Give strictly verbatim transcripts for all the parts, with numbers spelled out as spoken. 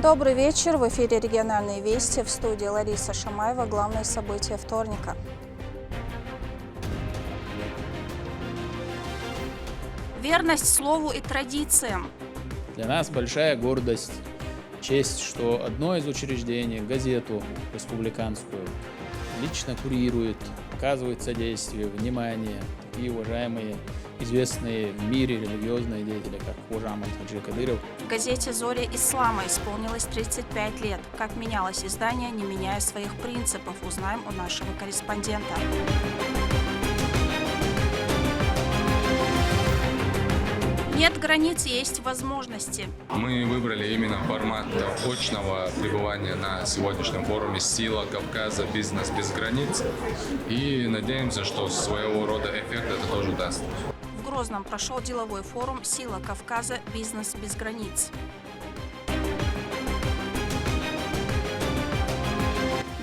Добрый вечер. В эфире региональные вести. В студии Лариса Шамаева. Главные события вторника. Верность слову и традициям. Для нас большая гордость, честь, что одно из учреждений, газету республиканскую, лично курирует, оказывает содействие, внимание такие уважаемые, известные в мире религиозные деятели, как Хожа Ахмад Хаджи Кадыров. В газете «Зори ислама» исполнилось тридцать пять лет. Как менялось издание, не меняя своих принципов, узнаем у нашего корреспондента. Нет границ, есть возможности. Мы выбрали именно формат очного пребывания на сегодняшнем форуме «Сила Кавказа. Бизнес без границ». И надеемся, что своего рода эффект это тоже даст. В Грозном прошел деловой форум «Сила Кавказа. Бизнес без границ».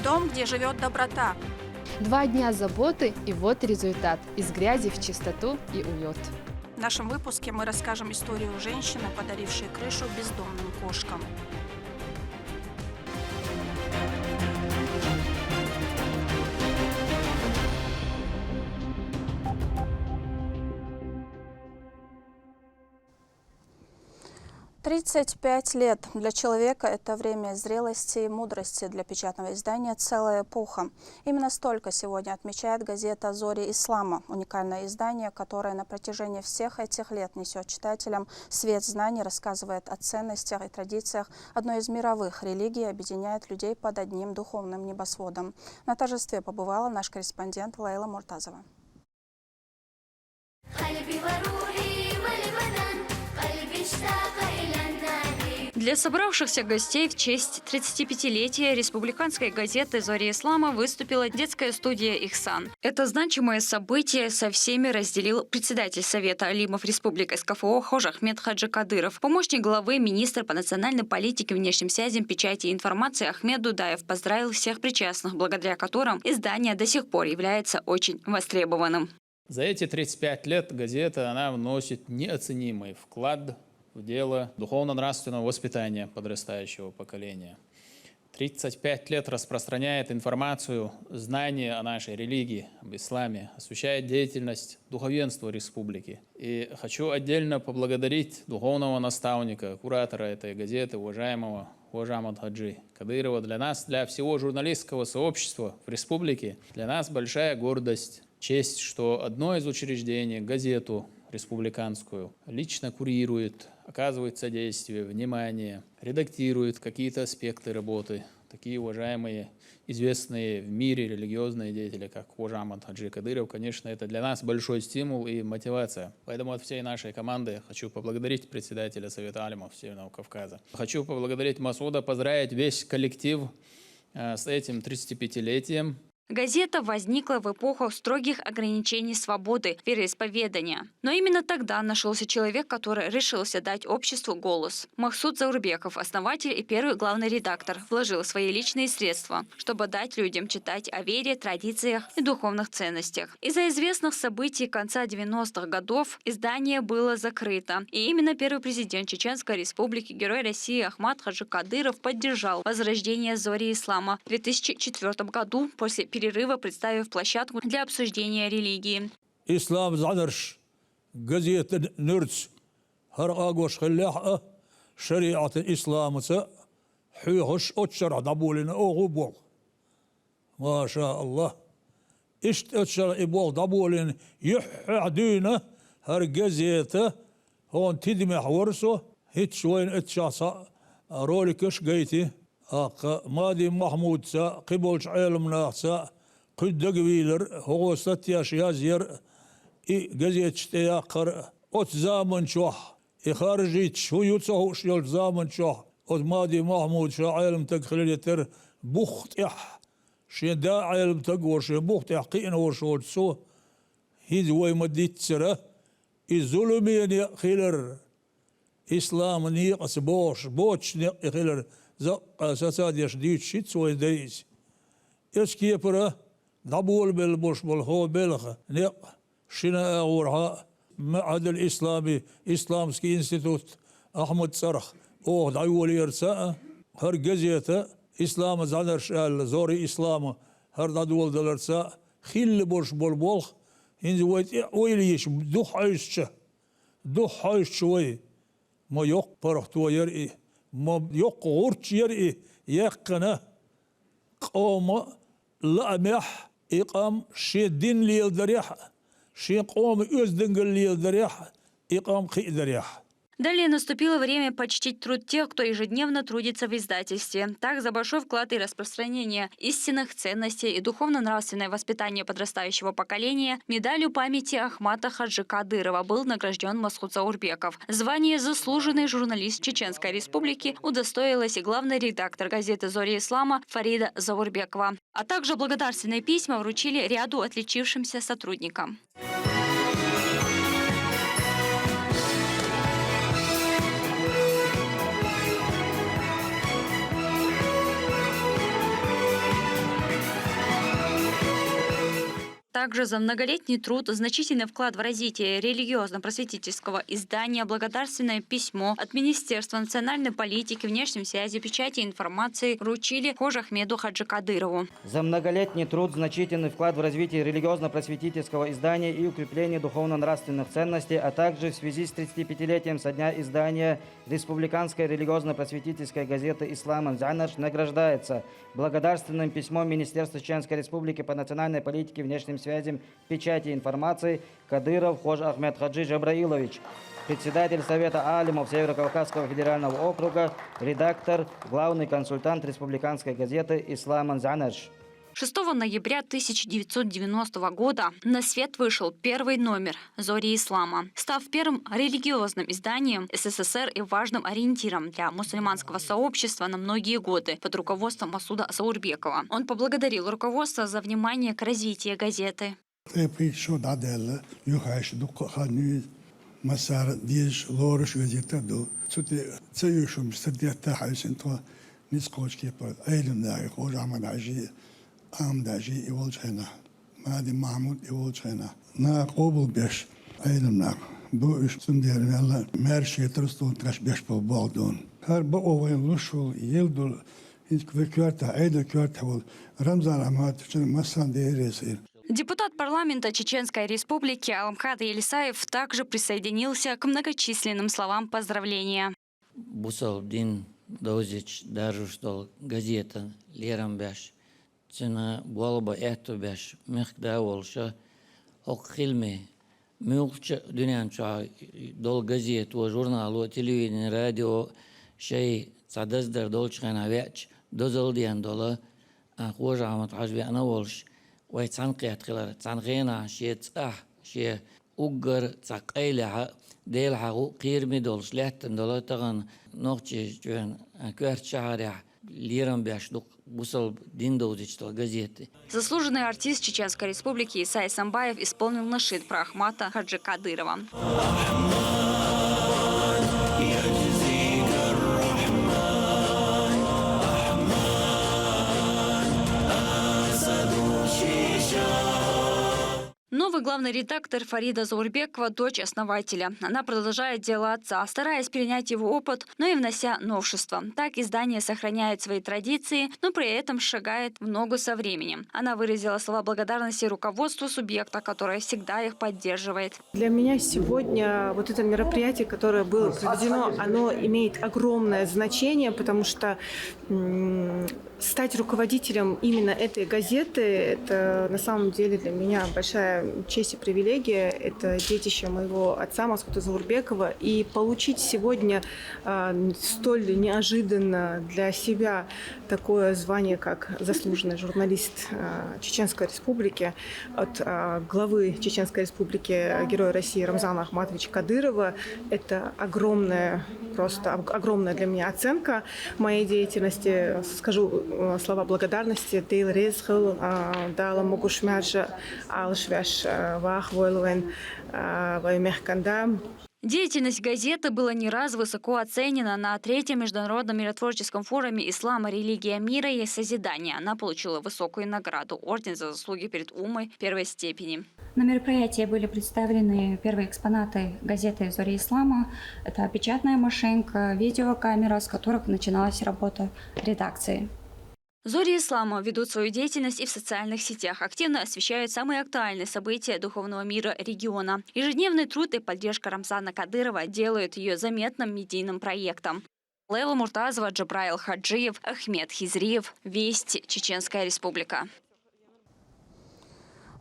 Дом, где живет доброта. Два дня заботы, и вот результат. Из грязи в чистоту и уют. В нашем выпуске мы расскажем историю женщины, подарившей крышу бездомным кошкам. Тридцать пять лет. Для человека это время зрелости и мудрости, для печатного издания целая эпоха. Именно столько сегодня отмечает газета «Зори ислама», уникальное издание, которое на протяжении всех этих лет несет читателям свет знаний, рассказывает о ценностях и традициях одной из мировых религий, объединяет людей под одним духовным небосводом. На торжестве побывала наш корреспондент Лейла Муртазова. Для собравшихся гостей в честь тридцатипятилетия республиканской газеты «Зори ислама» выступила детская студия «Ихсан». Это значимое событие со всеми разделил председатель Совета алимов Республики СКФО Хожа Ахмед Хаджи Кадыров. Помощник главы, министр по национальной политике, внешним связям, печати и информации Ахмед Дудаев поздравил всех причастных, благодаря которым издание до сих пор является очень востребованным. За эти тридцать пять лет газета, она вносит неоценимый вклад в дело духовно-нравственного воспитания подрастающего поколения. Тридцать пять лет распространяет информацию, знания о нашей религии, об исламе, освещает деятельность духовенства республики. И хочу отдельно поблагодарить духовного наставника, куратора этой газеты, уважаемого Хожа Ахмад Хаджи Кадырова. Для нас, для всего журналистского сообщества в республике, для нас большая гордость, честь, что одно из учреждений, газету республиканскую, лично курирует, оказывает содействие, внимание, редактирует какие-то аспекты работы. Такие уважаемые, известные в мире религиозные деятели, как Хожа Ахмад Хаджи Кадыров, конечно, это для нас большой стимул и мотивация. Поэтому от всей нашей команды хочу поблагодарить председателя Совета алимов Северного Кавказа. Хочу поблагодарить Масуда, поздравить весь коллектив, э, с этим тридцатипятилетием. Газета возникла в эпоху строгих ограничений свободы вероисповедания. Но именно тогда нашелся человек, который решился дать обществу голос. Махсуд Заурбеков, основатель и первый главный редактор, вложил свои личные средства, чтобы дать людям читать о вере, традициях и духовных ценностях. Из-за известных событий конца девяностых годов издание было закрыто. И именно первый президент Чеченской Республики, Герой России Ахмад Хаджи Кадыров поддержал возрождение «Зори ислама» в две тысячи четвёртом году, после перерыва представив площадку для обсуждения религии. Ислам зӀанарш газета нуьрца хӀара агош хиллехь а, шариӀатан, исламаца хьоьхуш оццу шарахь дӀаболийна оха болх. Ма ша Аллах. Иштта оццу шарахь и болх дӀаболийна, юьххьехь дуьйна хӀара газета, хӀокхуьнан тидамехь вара со, хӀинца вайна оццу шарахь цхьа роликаш гайти. ТӀаккха Мади Махьмудца, кхиболчу Ӏеламнахца кхуьнан дагавийлар, хӀокхо статьяш язъяр, и газеташ тӀеяккхар. Оцу заманчохь и харжийташ хӀун ю ца хууш йолчу заманчохь оцу Мади Махьмуда ша Ӏеламстаг хиларе терра, бух тӀехь шен да Ӏеламстаг а волуш, шен бух тӀехь кхиъна волуш волчу цо, хӀинца вай ма-диццара, и зуламе некъ хилар, исламан некъаца бохуш, боцуш некъ и хилар, закъа сацадеш дуьйцуш хӀинца вайн дайза. Оцу кепара дӀаболабелла болуш болу хӀокху белхан некъ шина агӀорхьа а, МаӀхӀадул-Ислами, исламский институт Ахьмадан цӀарах оха дӀайолаярца а, хӀара газета, «Ислама зӀанарш» аьлла, Зори Ислама, хӀара дӀадоладаларца хилла болуш болу болх, хӀинца вай тӀе ойла йича, духхьал хьовсуча, духхьал хьовсуча вай, ма йоккха паргӀато яра и, ма йоккха гӀурч яра и, яьккхина къоман лаамехь, и къам шен дин леладарехь, шен къоман оьздангалла леладарехь, и къам кхиадарехь. Далее наступило время почтить труд тех, кто ежедневно трудится в издательстве. Так, за большой вклад и распространение истинных ценностей и духовно-нравственное воспитание подрастающего поколения медалью памяти Ахмата Хаджи Кадырова был награжден Масхуд Заурбеков. Звание «Заслуженный журналист Чеченской Республики» удостоилась и главный редактор газеты «Зори Ислама» Фарида Заурбекова. А также благодарственные письма вручили ряду отличившимся сотрудникам. Также за многолетний труд, значительный вклад в развитие религиозно-просветительского издания благодарственное письмо от Министерства национальной политики, внешней связи, печати и информации вручили Хож Ахмеду Хаджи Кадырову. За многолетний труд, значительный вклад в развитие религиозно-просветительского издания и укрепление духовно-нравственных ценностей, а также в связи с тридцатипятилетием со дня издания республиканской религиозно-просветительской газеты «Ислам Анзанарш» награждается благодарственным письмом Министерства Чеченской Республики по национальной политике, внешним связям, печати и информации Кадыров Хож Ахмед Хаджи Джабраилович, председатель Совета алимов Северо-Кавказского федерального округа, редактор, главный консультант республиканской газеты «Ислам Анзанарш». Шестого ноября тысяча девятьсот девяностого года на свет вышел первый номер «Зори Ислама», став первым религиозным изданием СССР и важным ориентиром для мусульманского сообщества на многие годы под руководством Масуда Заурбекова. Он поблагодарил руководство за внимание к развитию газеты. Тайпа шо дӀадаьлла, юхаьрша дуккха а хан вуьйза, массара а дезаш, лоруш газета а ду. Цу тӀе ца юьйш хӀумаш ца детта хьаьвсина тхо, ницкъ кхочу кепара Ӏелам нахе, Хож Ахьмад-Хьаьжи, Ахьмад-Хьаьжи и волчу хенахь, Мади Махьмуд и волчу хенахь. Наха къобалбеш Ӏелам нах бу уьш, цундела мелла маьрша хетар стунташ беш болу болх дуна. ХӀара бакъо вайна луш волу, ел долу, хӀинца вай коьртахь, Ӏедалан коьртахь волу Рамзан Ахьматовичан массарна Дела реза хуьлда. Депутат парламента Чеченской Республики Аламхат Елисаев также присоединился к многочисленным словам поздравления. Бусалба дин довзуьйтуш даржош долу газета лерам беш, цуьнан болх бан аьтто беш мехкда а волуш, хӀокху хиламан муьлххачу а дуьнен чохь долу газето, журнало, телевидение, радио шайн цхьа даздар долчу хенахь веача, дозалла ден долу, а, Хож Ахьмад-Хьаьжа веана а волуш, вай цхьаьнакхетта хилар, цхьана хенахь шен цӀахь, шен уггар цхьа къайлехь а, Делахь а гӀу а кхераме долуш лаьттина долу тахана Нохчийчоьнан, а, коьрта шахьарехь лерам беш ду бусалба дин довзуьйтуш долу газета. Заслуженный артист Чеченской Республики Исай Самбаев исполнил нашид про Ахмата Хаджи Кадырова. Новый главный редактор Фарида Заурбекова — дочь основателя. Она продолжает дело отца, стараясь перенять его опыт, но и внося новшества. Так издание сохраняет свои традиции, но при этом шагает в ногу со временем. Она выразила слова благодарности руководству субъекта, которое всегда их поддерживает. Для меня сегодня вот это мероприятие, которое было проведено, оно имеет огромное значение, потому что, м, стать руководителем именно этой газеты — это на самом деле для меня большая честь и привилегия. Это детище моего отца Масхута Заурбекова. И получить сегодня, а, столь неожиданно для себя такое звание, как заслуженный журналист, а, Чеченской Республики от, а, главы Чеченской Республики, а, Героя России Рамзана Ахматовича Кадырова, это огромная, просто ог-, огромная для меня оценка моей деятельности. Скажу, э, слова благодарности. Дела реза хуьлда, а, Дала могуш-маьрша Ӏалашвеш, а, ваха войла вайн, а, вайн мехкан да. Деятельность газеты была не раз высоко оценена. На третьем международном миротворческом форуме «Ислам, религия мира и созидания» она получила высокую награду — орден «За заслуги перед уммой» первой степени. На мероприятии были представлены первые экспонаты газеты «Зори Ислама». Это печатная машинка, видеокамера, с которых начиналась работа редакции. «Зори Ислама» ведут свою деятельность и в социальных сетях, активно освещают самые актуальные события духовного мира региона. Ежедневный труд и поддержка Рамзана Кадырова делают ее заметным медийным проектом. Лейла Муртазова, Джабраил Хаджиев, Ахмед Хизриев. Вести, Чеченская Республика.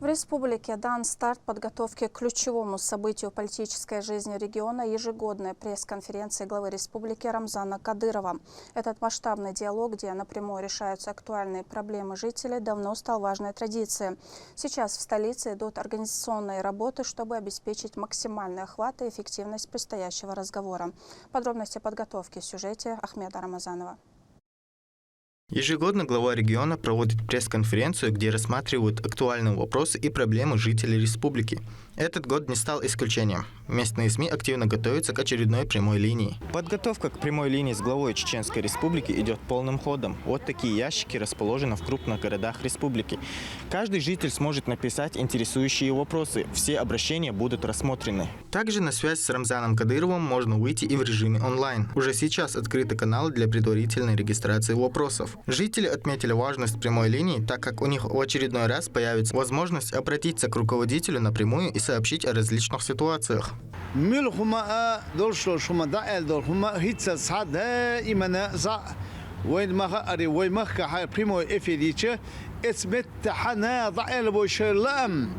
В республике дан старт подготовке к ключевому событию политической жизни региона — ежегодной пресс-конференции главы республики Рамзана Кадырова. Этот масштабный диалог, где напрямую решаются актуальные проблемы жителей, давно стал важной традицией. Сейчас в столице идут организационные работы, чтобы обеспечить максимальный охват и эффективность предстоящего разговора. Подробности подготовки в сюжете Ахмеда Рамазанова. Ежегодно глава региона проводит пресс-конференцию, где рассматривают актуальные вопросы и проблемы жителей республики. Этот год не стал исключением. Местные СМИ активно готовятся к очередной прямой линии. Подготовка к прямой линии с главой Чеченской Республики идет полным ходом. Вот такие ящики расположены в крупных городах республики. Каждый житель сможет написать интересующие вопросы. Все обращения будут рассмотрены. Также на связь с Рамзаном Кадыровым можно выйти и в режиме онлайн. Уже сейчас открыты каналы для предварительной регистрации вопросов. Жители отметили важность прямой линии, так как у них в очередной раз появится возможность обратиться к руководителю напрямую и сообщить о различных ситуациях. Муьлха хӀума а долуш долуш хӀума, дӀааьлла долу хӀума а хӀинца цхьа даимана зӀа вайна ма хаъара, вай махкахь прямой эфир йича, эцу меттехь наха дӀааьлла вай шайн лаам.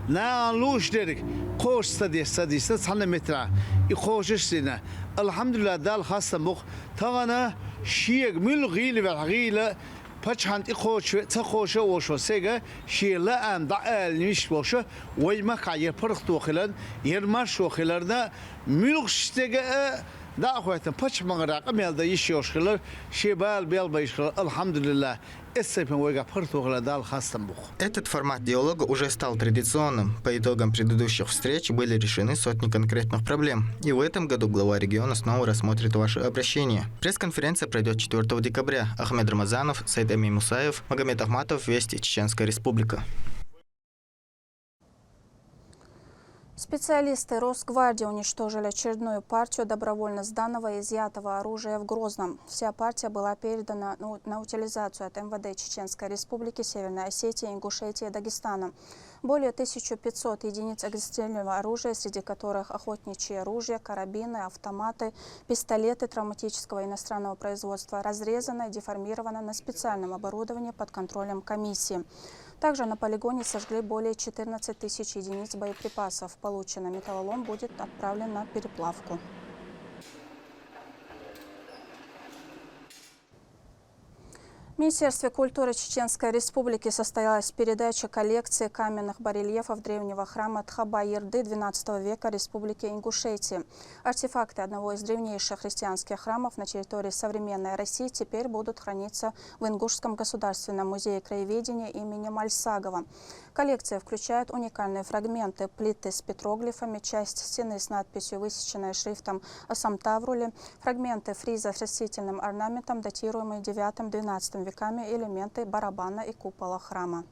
Нахана лууш дерг кхочуш ца деш ца дисна цхьана метрахь, и кхочуш а дина. Алхьамдулиллахь, Далла хастам бу-кх, тахана шега муьлхха гӀийла ваьхьа гӀийла, пачхьана тӀе кхочуш а, ца кхочуш а волуш волу стеган шен лаам дӀааьлла йиш йолуш, вай махкахь яра паргӀато хиларна, яра маршо хиларна, муьлххачу стеган а дӀа а хоьттина, пачхьалкхан къамел дан йиш йолуш хилар, шен бала белхбан йиш хилар, алхьамдулиллахь. Эццайпан вайгахь паргӀато хилар Далла хастам бу-кх. Этот формат диалога уже стал традиционным. По итогам предыдущих встреч были решены сотни конкретных проблем. И в этом году глава региона снова рассмотрит ваши обращения. Пресс-конференция пройдет четвёртого декабря. Ахмед Рамазанов, Сайд-Эмин Мусаев, Магомед Ахматов, Вести, Чеченская Республика. Специалисты Росгвардии уничтожили очередную партию добровольно сданного и изъятого оружия в Грозном. Вся партия была передана на утилизацию от МВД Чеченской Республики, Северной Осетии, Ингушетии и Дагестана. Более тысяча пятьсот единиц огнестрельного оружия, среди которых охотничьи ружья, карабины, автоматы, пистолеты травматического иностранного производства, разрезано и деформировано на специальном оборудовании под контролем комиссии. Также на полигоне сожгли более четырнадцать тысяч единиц боеприпасов. Полученный металлолом будет отправлен на переплавку. В Министерстве культуры Чеченской Республики состоялась передача коллекции каменных барельефов древнего храма Тхабаерды двенадцатого века Республики Ингушетии. Артефакты одного из древнейших христианских храмов на территории современной России теперь будут храниться в Ингушском государственном музее краеведения имени Мальсагова. Коллекция включает уникальные фрагменты: плиты с петроглифами, часть стены с надписью, высеченной шрифтом Асамтаврули, фрагменты фриза с растительным орнаментом, датируемые девятым-двенадцатым веками, элементы барабана и купола храма.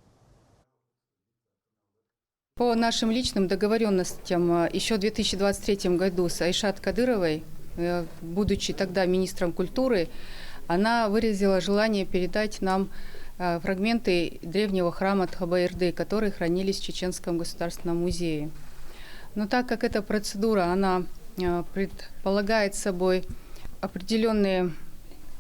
По нашим личным договорённостям, э, ещё в две тысячи двадцать третьем году с Айшат Кадыровой, э, будучи тогда министром культуры, она выразила желание передать нам, э, фрагменты древнего храма Тхабаерды, которые хранились в Чеченском государственном музее. Но так как эта процедура, она, э, предполагает собой определённые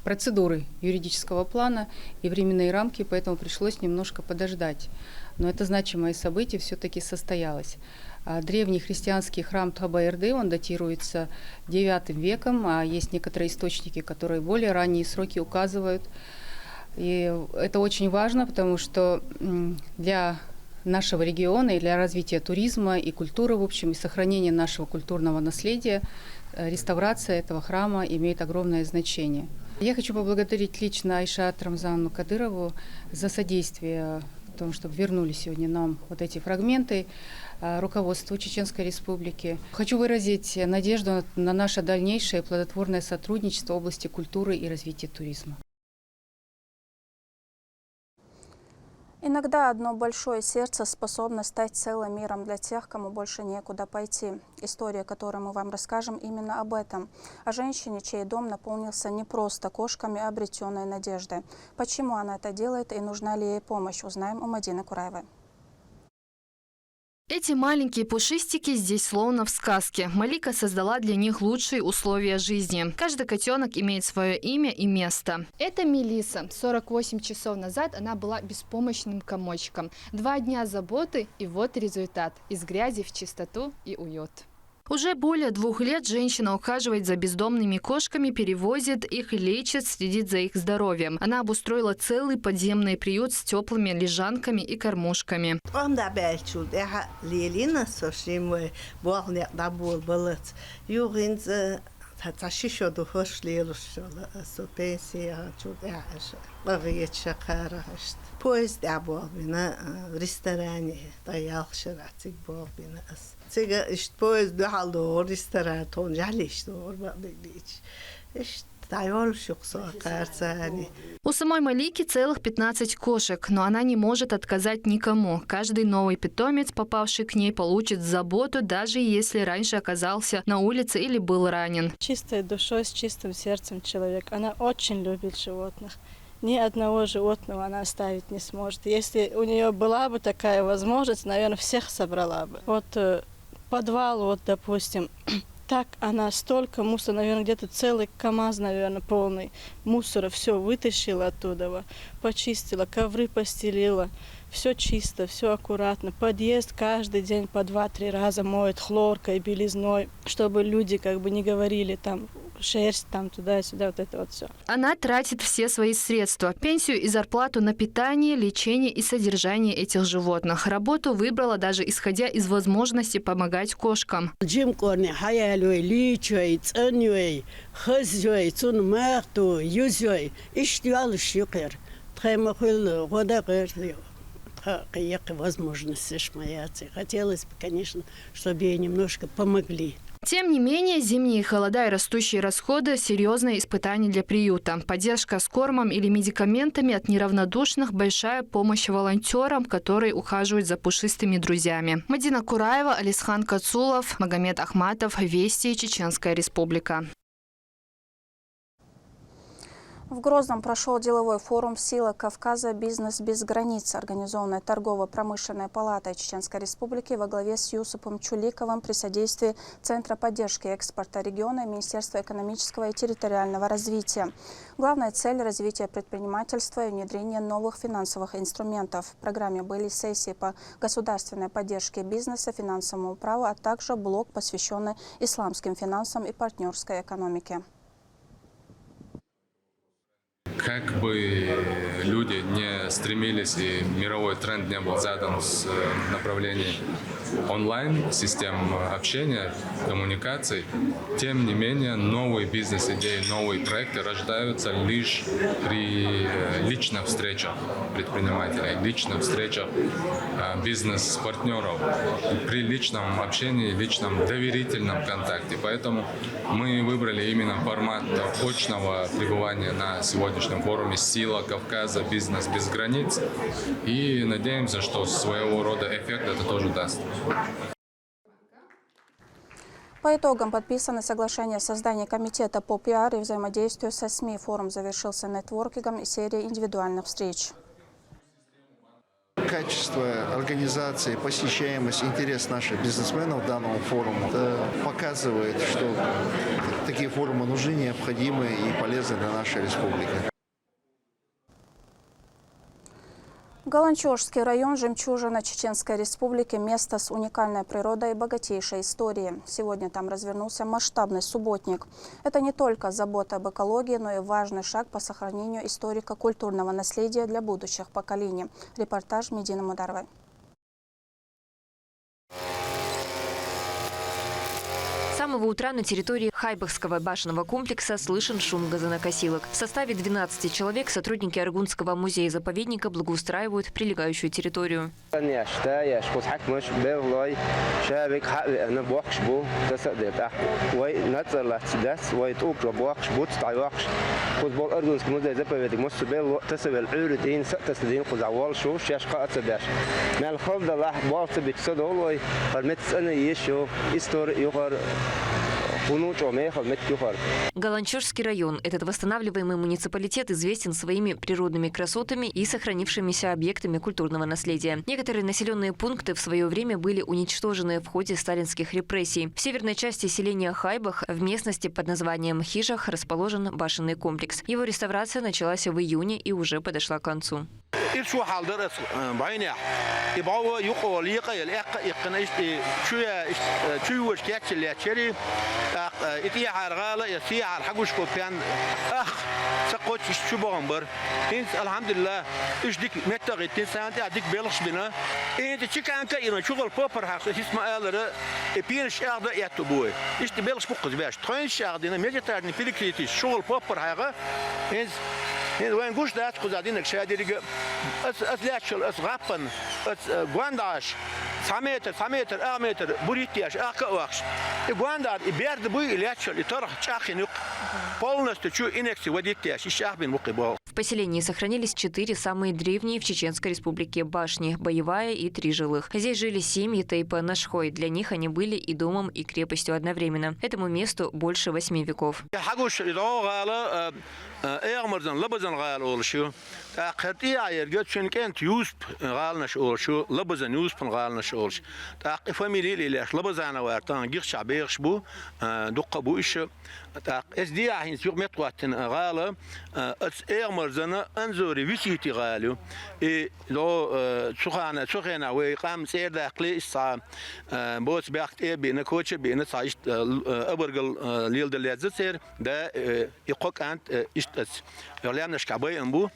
процедуры юридического плана и временные рамки, поэтому пришлось немножко подождать. Но это значимое событие всё-таки состоялось. А, древний христианский храм Тхабаерды, он датируется девятым веком, а есть некоторые источники, которые более ранние сроки указывают. И это очень важно, потому что, м, для нашего региона и для развития туризма и культуры, в общем, и сохранения нашего культурного наследия, э, реставрация этого храма имеет огромное значение. Я хочу поблагодарить лично Айшат Рамзановну Кадырову за содействие О том, чтобы вернули сегодня нам вот эти фрагменты, э, руководству Чеченской Республики. Хочу выразить надежду на наше дальнейшее плодотворное сотрудничество в области культуры и развития туризма. Иногда одно большое сердце способно стать целым миром для тех, кому больше некуда пойти. История, которую мы вам расскажем, именно об этом. О женщине, чей дом наполнился не просто кошками, а обретенной надеждой. Почему она это делает и нужна ли ей помощь, узнаем у Мадины Кураевой. Эти маленькие пушистики здесь словно в сказке. Малика создала для них лучшие условия жизни. Каждый котенок имеет свое имя и место. Это Мелиса. сорок восемь часов назад она была беспомощным комочком. Два дня заботы, и вот результат. Из грязи в чистоту и уют. Уже более двух лет женщина ухаживает за бездомными кошками, перевозит их, лечит, следит за их здоровьем. Она обустроила целый подземный приют с теплыми лежанками и кормушками. Тхьовра дӀабаьллачул тӀехьагӀа лелийна со шимма вай болх-некъ дӀаболабалц. Юха хӀинца цхьа ши шо ду хӀорш лелаш йола, со пенсий яхачул тӀехьагӀа аш къахеташ кхара хьашт. Поезд тӀехь болх бина, ресторане, тӀа ялх шера цига болх бина ас. Цига иштта поезд дуьхьал догӀур, ресторан тхона жахьлиш догӀур, бакъдерг дийцича. Иштта дӀайолуш ю-кх со кхарцани. У самой Малики целых пятнадцать кошек, но она не может отказать никому. Каждый новый питомец, попавший к ней, получит заботу, даже если раньше оказался на улице или был ранен. Чистой душой, с чистым сердцем человек. Она очень любит животных. Ни одного животного она оставить не сможет. Если у нее была бы такая возможность, наверное, всех собрала бы. Вот э, подвал, вот, допустим, так она столько мусора, наверное, где-то целый КамАЗ, наверное, полный мусора, все вытащила оттуда, почистила, ковры постелила. Все чисто, все аккуратно. Подъезд каждый день по два-три раза моет хлоркой, белизной, чтобы люди как бы не говорили там шерсть там туда-сюда, вот это вот все. Она тратит все свои средства, пенсию и зарплату на питание, лечение и содержание этих животных. Работу выбрала даже исходя из возможности помогать кошкам. Жимкъорни хьаялой, лийчой, цӀанйой, хазйой, цун мах ду, юзйой, иштта йолуш ю кхера. Тхай ма хуьллу гӀо дакъер, тха кхин яккхий возможностеш ма яций. Хотелось бы, конечно, чтобы ей немножко помогли. Тем не менее, зимние холода и растущие расходы – серьезное испытание для приюта. Поддержка с кормом или медикаментами от неравнодушных – большая помощь волонтерам, которые ухаживают за пушистыми друзьями. Мадина Кураева, Алисхан Кацулов, Магомед Ахматов, Вести, Чеченская Республика. В Грозном прошел деловой форум «Сила Кавказа. Бизнес без границ», организованной Торгово-промышленной палатой Чеченской Республики во главе с Юсупом Чуликовым при содействии Центра поддержки экспорта региона и Министерства экономического и территориального развития. Главная цель – развитие предпринимательства и внедрение новых финансовых инструментов. В программе были сессии по государственной поддержке бизнеса, финансовому праву, а также блок, посвященный исламским финансам и партнерской экономике. Как бы люди не стремились и мировой тренд не был задан с направлений онлайн-систем общения, коммуникаций, тем не менее новые бизнес-идеи, новые проекты рождаются лишь при личных встречах предпринимателей, личных встречах бизнес-партнеров, при личном общении, личном доверительном контакте. Поэтому мы выбрали именно формат очного пребывания на сегодняшнем форуме «Сила Кавказа. Бизнес без границ». И надеемся, что своего рода эффект это тоже даст. По итогам подписаны соглашения о создании комитета по пиар и взаимодействию со СМИ. Форум завершился нетворкингом и серией индивидуальных встреч. Качество организации, посещаемость, интерес наших бизнесменов к данному форуму показывает, что такие форумы нужны, необходимы и полезны для нашей республики. Галанчожский район – жемчужина Чеченской Республики, место с уникальной природой и богатейшей историей. Сегодня там развернулся масштабный субботник. Это не только забота об экологии, но и важный шаг по сохранению историко-культурного наследия для будущих поколений. Репортаж Медины Мударовой. самого утра на территории Хайбахского башенного комплекса слышен шум газонокосилок. В составе двенадцати человек сотрудники Аргунского музея-заповедника благоустраивают прилегающую территорию. Ан яш, та яш, кхуза хьаькамаш, белхалой, шабик хьа а веана, бохкаш бу, таса а дета. Вай нацар лац дац, вай тӀулг чу бохкаш, буц дӀайохкаш. Кхуза бол Аргунский музей-заповедник, массо белхало а таса вел, Ӏуьйра дийна, са а таса дийна, кхуза воллаш ву, шаьш кхаъ а ца беш. Мел хала далахь, болх ца бича ца довлой, хӀара меттиг цӀена еш ю, истори а ю хӀара, хӀуну чӀо мехала меттиг ю хӀара. Галанчожский район. Этот восстанавливаемый муниципалитет известен своими природными красотами и сохранившимися объектами культурного наследия. Некоторые населенные пункты в свое время были уничтожены в ходе сталинских репрессий. В северной части селения Хайбах, в местности под названием Хижах, расположен башенный комплекс. Его реставрация началась в июне и уже подошла к концу. Ира чу хьалдар ас, э, бӀайнехь. И бӀов юкъо лекъа а яла, эккха а иккхина, иштта и чу я, иштта, э, чу йоьдуш кечъяла лаьтташ яр и. ТӀаккха, э, и тӀехьара гӀала, я сехьара хьагуш бу пен, ах, ца кхоччуш чу бохам бар. ХӀинца, алхьамдулиллахӀ, уьш дика меттах хӀиттина, царна тӀехь дика белхаш бина. И хӀинца чиканка а йина, чугӀала поппар хьаьха, хӀисма алара, и пенаш чӀагӀда а этта бу вай. Иштта белхаш бу кхуза беш. Тхойнаш чӀагӀдина, межэтажный перекрытиш, чугӀала поппар хьаьха. ХӀинца, хӀинца вайна гуш дац кхуза динарг ша деррига. Ас, ас лаьтташал, ас гӀаппан, ас, э, гондӀаш, цхьа метр, цхьа метр, ах метр бур йиттеш, ахка а вахаш. И гондӀар, и берда буй, и лаьтташал, и тарх чӀагӀйина юкъ. Полностью чу инъекци вадиттеш, и чӀагӀбина бу кхы боху. В поселении сохранились четыре самые древние в Чеченской Республике башни: Боевая и три жилых. Здесь жили семьи тейпа Нашхой. Для них они были и домом, и крепостью одновременно. Этому месту больше восьми веков. Хьагуш и дӀо гӀала, э, э, эгӀамарзан, Лабазан гӀала олуш ю. ТӀаккха хӀара тӀехьа ерг цуьнан кӀентан Юсуп гӀаланаш олуш ю, Лабазан Юсупан гӀаланаш олуш. ТӀаккха и фамили а лелеш, Лабазановар тахана Гихчахь бехаш бу, э, дуккха а бу уьш. ТӀаккха эс дехьа хӀинца юха меттахӀоттина гӀала, э, ас эгӀамарзана Анзори Висити гӀала ю. И дӀо, э, цу хана, цу хенахь вай къам цӀера даккхале, иштта цхьа, э, боцу бехк тӀе а биъна, коча а биъна, цхьа иштта, э, л-, э, абаргал, э, леладала лезза церан, да, э, и кхо кӀант, э, иштта ас. Йо лаьмнашкахь байъина бу.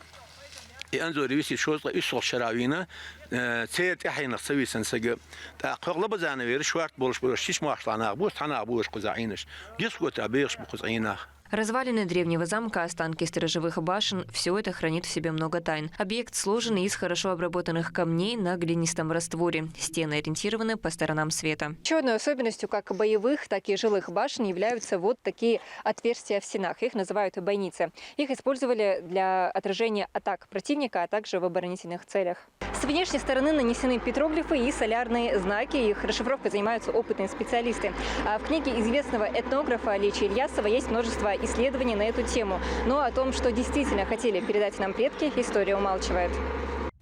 И Анзори Висити шозткъе уьссалгӀачу шарахь вийна, э, церан тӀаьхьенах ца висина сага. ТӀаккха хӀокху Лабазановера шорта болуш бу, шиш мохьшлахь нах бу, цхьа нах бу уьш кхузахь Ӏийнарш. Гихско тӀехь бехаш бу кхуза Ӏийнах. Развалины древнего замка, останки сторожевых башен — всё это хранит в себе много тайн. Объект сложен из хорошо обработанных камней на глинистом растворе. Стены ориентированы по сторонам света. Ещё одной особенностью как боевых, так и жилых башен являются вот такие отверстия в стенах. Их называют бойницы. Их использовали для отражения атак противника, а также в оборонительных целях. С внешней стороны нанесены петроглифы и солярные знаки. Их расшифровкой занимаются опытные специалисты. А в книге известного этнографа Лечи Ильясова есть множество исследований на эту тему. Но о том, что действительно хотели передать нам предки, история умалчивает.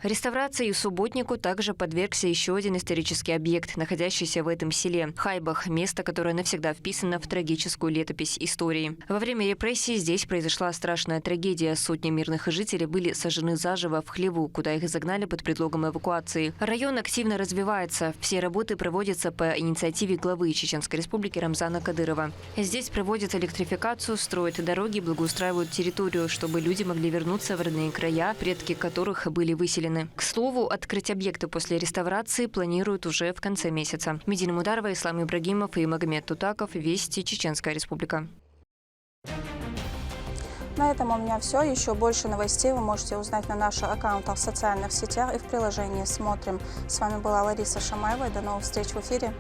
Реставрации и субботнику также подвергся ещё один исторический объект, находящийся в этом селе — Хайбах, место, которое навсегда вписано в трагическую летопись истории. Во время репрессий здесь произошла страшная трагедия. Сотни мирных жителей были сожжены заживо в хлеву, куда их загнали под предлогом эвакуации. Район активно развивается. Все работы проводятся по инициативе главы Чеченской Республики Рамзана Кадырова. Здесь проводят электрификацию, строят дороги, благоустраивают территорию, чтобы люди могли вернуться в родные края, предки которых были выселены. К слову, открыть объекты после реставрации планируют уже в конце месяца. Медина Мударова, Ислам Ибрагимов и Магомед Тутаков. Вести, Чеченская Республика. На этом у меня всё. Ещё больше новостей вы можете узнать на наших аккаунтах в социальных сетях и в приложении «Смотрим». С вами была Лариса Шамаева. До новых встреч в эфире.